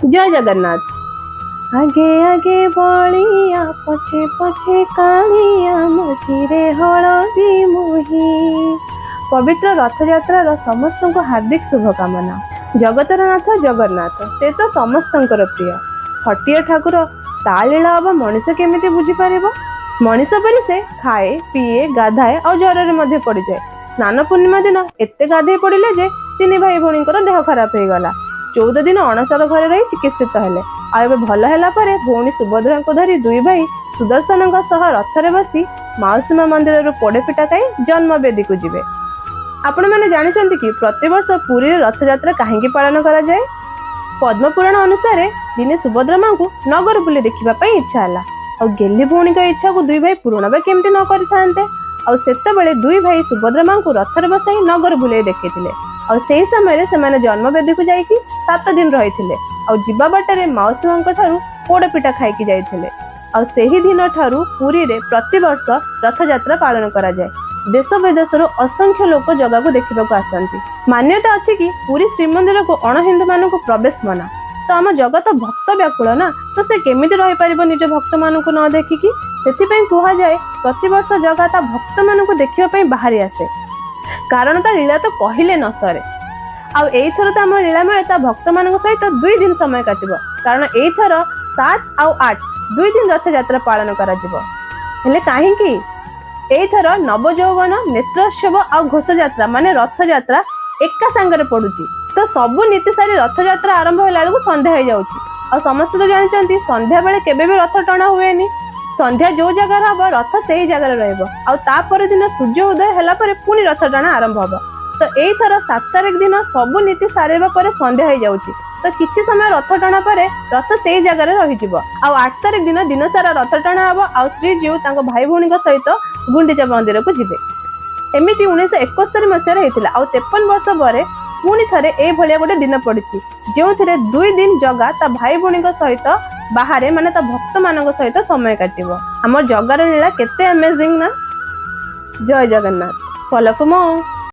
ଜୟ ଜଗନ୍ନାଥ। ଆଗେ ଆଗେ ବଳିଆ, ପଛେ ପଛେ କାଳିଆ, ମଝିରେ ହଳଦୀ ମୁହିଁ। ପବିତ୍ର ରଥଯାତ୍ରାର ସମସ୍ତଙ୍କୁ ହାର୍ଦ୍ଦିକ ଶୁଭକାମନା। ଜଗତର ନାଥ ଜଗନ୍ନାଥ, ସେ ତ ସମସ୍ତଙ୍କର ପ୍ରିୟ। ହଟିଆ ଠାକୁର, ତା ଲୀଳା ଅବା ମଣିଷ କେମିତି ବୁଝିପାରିବ? ମଣିଷ ପରି ସେ ଖାଏ, ପିଏ, ଗାଧାଏ ଆଉ ଜ୍ୱରରେ ମଧ୍ୟ ପଡ଼ିଯାଏ। ସ୍ନାନ ପୂର୍ଣ୍ଣିମା ଦିନ ଏତେ ଗାଧେଇ ପଡ଼ିଲେ ଯେ ତିନି ଭାଇ ଭଉଣୀଙ୍କର ଦେହ ଖରାପ ହେଇଗଲା। 14 ଦିନ ଅଣସର ଘରେ ରହି ଚିକିତ୍ସିତ ହେଲେ। ଆଉ ଏବେ ଭଲ ହେଲା ପରେ ଭଉଣୀ ସୁଭଦ୍ରାଙ୍କୁ ଧରି ଦୁଇ ଭାଇ ସୁଦର୍ଶନଙ୍କ ସହ ରଥରେ ବସି ମାଉସୀ ମା ମନ୍ଦିରରୁ ପୋଡ଼ପିଠା ଖାଇ ଜନ୍ମବେଦୀକୁ ଯିବେ। ଆପଣମାନେ ଜାଣିଛନ୍ତି କି, ପ୍ରତିବର୍ଷ ପୁରୀରେ ରଥଯାତ୍ରା କାହିଁକି ପାଳନ କରାଯାଏ? ପଦ୍ମପୁରାଣ ଅନୁସାରେ ଦିନେ ସୁଭଦ୍ରା ମାଙ୍କୁ ନଗର ବୁଲି ଦେଖିବା ପାଇଁ ଇଚ୍ଛା ହେଲା। ଆଉ ଗେହ୍ଲି ଭଉଣୀଙ୍କ ଇଚ୍ଛାକୁ ଦୁଇ ଭାଇ ପୂରଣ ବା କେମିତି ନ କରିଥାନ୍ତେ? ଆଉ ସେତେବେଳେ ଦୁଇ ଭାଇ ସୁଭଦ୍ରା ମାଙ୍କୁ ରଥରେ ବସାଇ ନଗର ବୁଲେଇ ଦେଖେଇଥିଲେ। ଆଉ ସେଇ ସମୟରେ ସେମାନେ ଜନ୍ମବେଦୀକୁ ଯାଇକି 7 ଦିନ ରହିଥିଲେ। ଆଉ ଯିବା ବାଟରେ ମାଉସୀ ମାଙ୍କ ଠାରୁ ପୋଡ଼ପିଠା ଖାଇକି ଯାଇଥିଲେ। ଆଉ ସେହି ଦିନ ଠାରୁ ପୁରୀରେ ପ୍ରତିବର୍ଷ ରଥଯାତ୍ରା ପାଳନ କରାଯାଏ। ଦେଶ ବିଦେଶରୁ ଅସଂଖ୍ୟ ଲୋକ ଜଗାକୁ ଦେଖିବାକୁ ଆସନ୍ତି। ମାନ୍ୟତା ଅଛି କି ପୁରୀ ଶ୍ରୀମନ୍ଦିରକୁ ଅଣହିନ୍ଦୁ ମାନଙ୍କୁ ପ୍ରବେଶ ମନା। ତ ଆମ ଜଗା ତ ଭକ୍ତ ବ୍ୟାକୁଳ ନା, ତ ସେ କେମିତି ରହିପାରିବ ନିଜ ଭକ୍ତମାନଙ୍କୁ ନ ଦେଖିକି? ସେଥିପାଇଁ କୁହାଯାଏ, ପ୍ରତିବର୍ଷ ଜଗା ତା ଭକ୍ତମାନଙ୍କୁ ଦେଖିବା ପାଇଁ ବାହାରି ଆସେ। କାରଣ ତା ଲୀଳା ତ କହିଲେ ନ ସରେ। ଆଉ ଏଇଥର ତ ଆମ ଲୀଳାମୟ ତା ଭକ୍ତମାନଙ୍କ ସହିତ 2 ଦିନ ସମୟ କାଟିବ। କାରଣ ଏଇଥର 7 ଆଉ 8 2 ଦିନ ରଥଯାତ୍ରା ପାଳନ କରାଯିବ। ହେଲେ କାହିଁକି? ଏଇଥର ନବଯୌବନ, ନେତ୍ରୋତ୍ସବ ଆଉ ଘୋଷଯାତ୍ରା ମାନେ ରଥଯାତ୍ରା ଏକା ସାଙ୍ଗରେ ପଡୁଛି। ତ ସବୁ ନୀତି ସାରି ରଥଯାତ୍ରା ଆରମ୍ଭ ହେଲା ବେଳକୁ ସନ୍ଧ୍ୟା ହେଇଯାଉଛି। ଆଉ ସମସ୍ତେ ତ ଜାଣିଛନ୍ତି, ସନ୍ଧ୍ୟା ବେଳେ କେବେ ବି ରଥ ଟଣା ହୁଏନି। ସନ୍ଧ୍ୟା ଯୋଉ ଜାଗାରେ ହବ, ରଥ ସେଇ ଜାଗାରେ ରହିବ। ଆଉ ତା ପରଦିନ ସୂର୍ଯ୍ୟ ଉଦୟ ହେଲା ପରେ ପୁଣି ରଥ ଟଣା ଆରମ୍ଭ ହବ। ତ ଏଇଥର 7 ତାରିଖ ଦିନ ସବୁ ନୀତି ସାରିବା ପରେ ସନ୍ଧ୍ୟା ହେଇଯାଉଛି। ତ କିଛି ସମୟ ରଥ ଟଣା ପରେ ରଥ ସେଇ ଜାଗାରେ ରହିଯିବ। ଆଉ 8 ତାରିଖ ଦିନ ଦିନ ସାରା ରଥ ଟଣା ହବ ଆଉ ଶ୍ରୀଜୀଉ ତାଙ୍କ ଭାଇ ଭଉଣୀଙ୍କ ସହିତ ଗୁଣ୍ଡିଚା ମନ୍ଦିରକୁ ଯିବେ। ଏମିତି 1971 ମସିହାରେ ହେଇଥିଲା। ଆଉ 53 ବର୍ଷ ପରେ ପୁଣି ଥରେ ଏଇଭଳିଆ ଗୋଟେ ଦିନ ପଡିଛି, ଯେଉଁଥିରେ 2 ଦିନ ଜଗା ତା ଭାଇ ଭଉଣୀଙ୍କ ସହିତ ବାହାରେ, ମାନେ ତା ଭକ୍ତମାନଙ୍କ ସହିତ ସମୟ କାଟିବ। ଆମ ଜଗାର ଲୀଳା କେତେ ଆମେଜିଂ ନା? ଜୟ ଜଗନ୍ନାଥ। Follow for more.